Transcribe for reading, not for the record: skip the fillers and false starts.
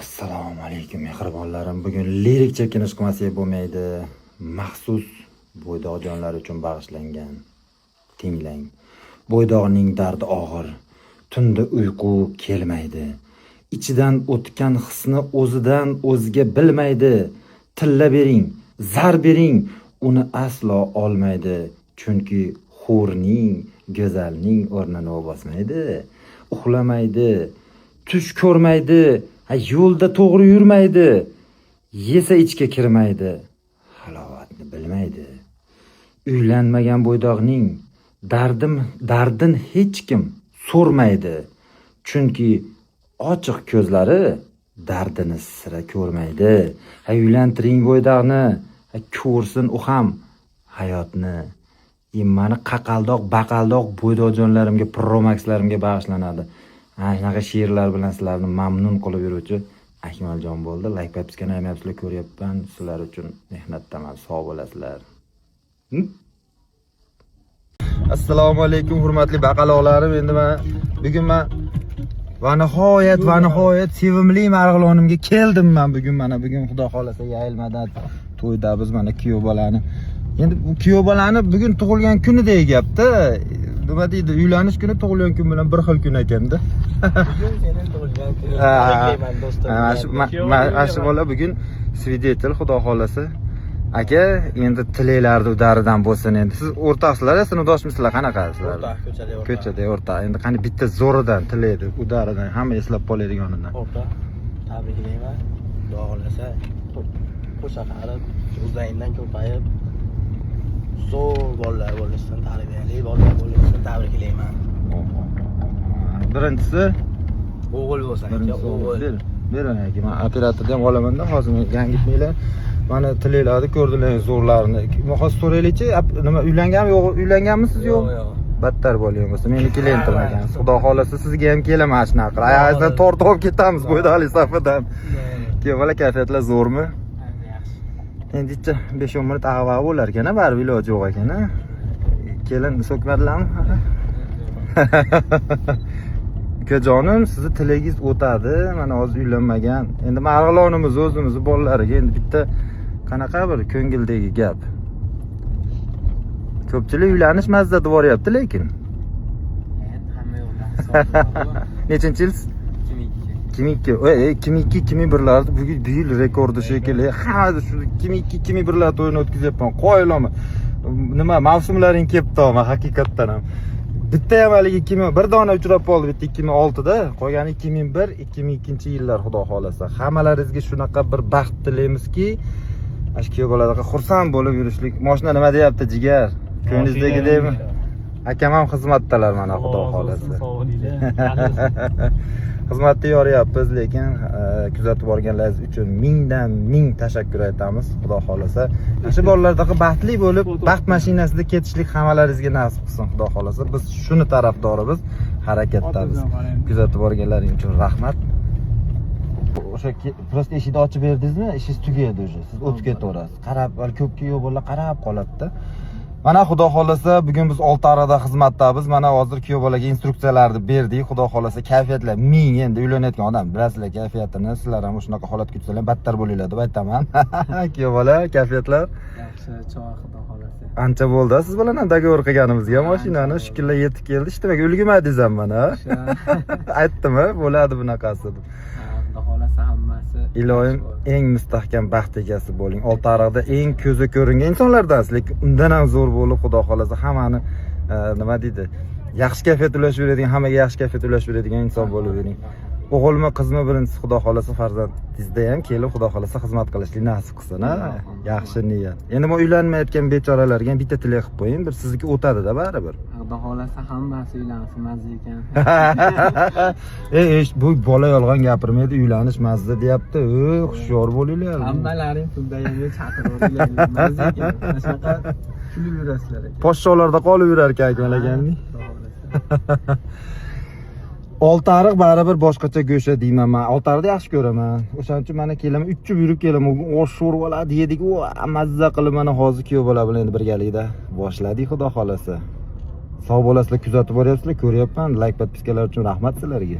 Assalomu alaykum, mehribonlarim. Bugun lirik chekinish qilmasak bo'lmaydi. Maxsus bo'ydoqjonlar uchun bag'ishlangan. Tinglang. Bo'ydoqning dardi og'ir. Tunda uyqu kelmaydi. Ichidan o'tgan hisni o'zidan o'zga bilmaydi. Tilla bering, zar bering, uni aslo olmaydi. Chunki hurning, go'zalning o'rnini u bosmaydi. Uxlamaydi, tush ko'rmaydi, ha, yo'lda to'g'ri yurmaydi. Yesa ichga kirmaydi, halovatni bilmaydi. Uylanmagan bo'ydoqning dardin hech kim so'rmaydi. Chunki ochiq ko'zlari dardini sira ko'rmaydi. Ha, uylantiring bo'ydoqni, ha, ko'rsin u ham hayotni. Mani qaqaldoq, baqaldoq bo'ydoqjonlarimga, promaxlarimga bag'ishlanadi. Ana shunaqa she'rlar bilan sizlarni mamnun qilib yuruvchi Akmaljon bo'ldi. Layk, подписка ni aymayapsizlar, ko'ryapman. Sizlar uchun mehnatdaman. Sog' bo'lasizlar. Assalomu alaykum, hurmatli baqaloqlarim. Endi mana bugun man va nihoyat sevimli Marg'ilonimga keldim man bugun. Mana bugun, xudo xolasa, yayilmadan to'yda biz mana kuyov bolani, endi bu kuyov bolani bugun tug'ilgan kuni gapda, nima deydi, uylanish kuni tug'ilgan kun bilan bir xil kun ekanda. Bugun seni tug'ilgan kuning. Ha. Tabriklayman, do'stim. Mana shu bola bugun свидетель, xudo xolasa. Aka, endi tilaklarni udaridan bo'lsin endi. Siz o'rtoqsizlar, sinfdoshmisizlar, qanaqasizlar? O'rtoq, ko'chada o'rtoq. Ko'chada o'rtoq. Endi qani bitta zo'ridan tilaydi, udaridan hamma eslab qoladiganidan. O'rtoq, tabriklayman. Xudo xohlasa, qo'sha qarib, o'zlaringdan ko'payib, zo'r bolalar bo'lishsin, tarbiyali bolalar bo'lishsin, tabriklayman. Birinchisi O'g'il bo'lsa, aka, birinchisi o'g'il. Ber, ber aka, man operatorda ham olamanda, hozir yangitmanglar. Mana tilaklarni ko'rdilar, zo'rlarini. Hozir so'raylikchi, nima, uylanganmi, yo'q, uylanganmisiz, yo'q? Yo'q, yo'q. Battar bo'lgan bo'lsa, meni klientim ekansiz. Xudo xohlasa, sizga ham kelaman shunaqa qilib. Oyog'ingizdan tortib olib ketamiz bo'ydoqlik safidan. Keyin bola, kayfiyatlar zo'rmi? Yaxshi. Endi icha 5-10 minut ag'va bo'lar ekan, baribir iloji yo'q ekan, a? Kelin so'kmadilarmi? Ukajonim, sizni tilagingiz o'tadi. Mana hozir uylanmagan. Endi Marg'ilonimiz o'zimizni bolalariga endi bitta qanaqa bir ko'ngildagi gap. Ko'pchilik uylanish mazza deb boryapti lekin. Endi hamma yo'q. Nechinchi yil? 2002. 2002. Ey, 2002, 2001larda bugun bu yil rekordi shekilli. Hamma shu 2002, 2001lar to'yini o'tkazyapman. Qoyilman. Nima, mavsumlaring kelibdi haqiqatdan ham. Bitta ham haligi 2000 bir dona uchrab qoldi bitta 2006da, qolgani 2001, 2002 yillar, xudo xolasa. Hammalaringizga shunaqa bir baxt tilaymizki, ana shu kuyov bolalarga xursand bo'lib yurishlik. Mashina nima deyapti, jigar? Ko'nglingizdagidaymi? Akam ham xizmatdalar mana, xudo xolasa. Xizmatda yoryapmiz, lekin kuzatib borganlaringiz uchun mingdan ming tashakkur aytamiz, xudo xolasa. Ana shu bolalardaqa baxtli bo'lib, baxt mashinasida ketishlik hammalaringizga nasib qilsin, xudo xolasa. Biz shuni tarafdorimiz, harakatdamiz. Kuzatib borganlaring uchun rahmat. O'sha просто eshikni ochib berdingizmi, ishingiz tugaydi уже. Siz o'tib ketaverasiz. Qarab, hali ko'p kuyov bolalar qarab qoladi-da. Mana, xudo xolasa, bugun biz Oltiariqda xizmatdamiz. Mana hozir kuyov bolaga instruksiyalarni berdik. Xudo xolasa, kayfiyatlar ming. Endi uylanayotgan odam bilasizlar kayfiyatini. Sizlar ham shunaqa holatga tushsalar battar bo'linglar deb aytaman. Kuyov bola, kayfiyatlar? Yaxshi, choy, xudo xolasa. Ancha bo'ldi siz bilan ham договор qilganimizga, mashinani shukurlar yetib keldi. Ishlamaga ulgurmadingiz ham mana. Aytdimi, bo'ladi bunaqasi deb. Xudo xolasa, hammasi. Iloyim eng mustahkam baxt egasi bo'ling. Oltiariqda eng ko'zi ko'ringan insonlardansiz, lekin undan ham zo'r bo'lib, xudo xolasa, hammani nima deydi, yaxshi kayfiyat ulashib beradigan, hammaga yaxshi kayfiyat ulashib beradigan inson bo'lib bering. O'g'ilmi, qizmi, birinchisi, xudo xolasa, farzandingizda ham kelib, xudo xolasa, xizmat qilishlik nasib qilsin, ha? Yaxshi niyat. Endi bu uylanmayotgan bechoralarga ham bitta tilak qilib qo'ying, bir sizniki o'tadi-da baribir. Xudo xolasa, hammasi uylansin, mazza ekan. Ey, bu bola yolg'on gapirmaydi, uylanish mazza deyapti. Ey, hushyor bo'linglar. Hammalaring pulda yangi chaqirib, mazza ekan. Mana shunaqa kulib yurasizlar ekan. Poshsholarda qolib yurar ekan Akmal akamning. Xudo xolasa. Oltiariq baribir boshqacha go'sha deyman man. Oltiariqni yaxshi ko'raman. O'shaning uchun mana kelaman, uchib yurib kelaman. Osh sho'rvalarni yedik, u mazza qilib mana hozir kuyov bola bilan endi birgalikda boshladik, xudo xolasa. Sog' bo'lasizlar, kuzatib boryapsizlar, ko'ryapman. Layk, подписка lar uchun rahmat sizlarga.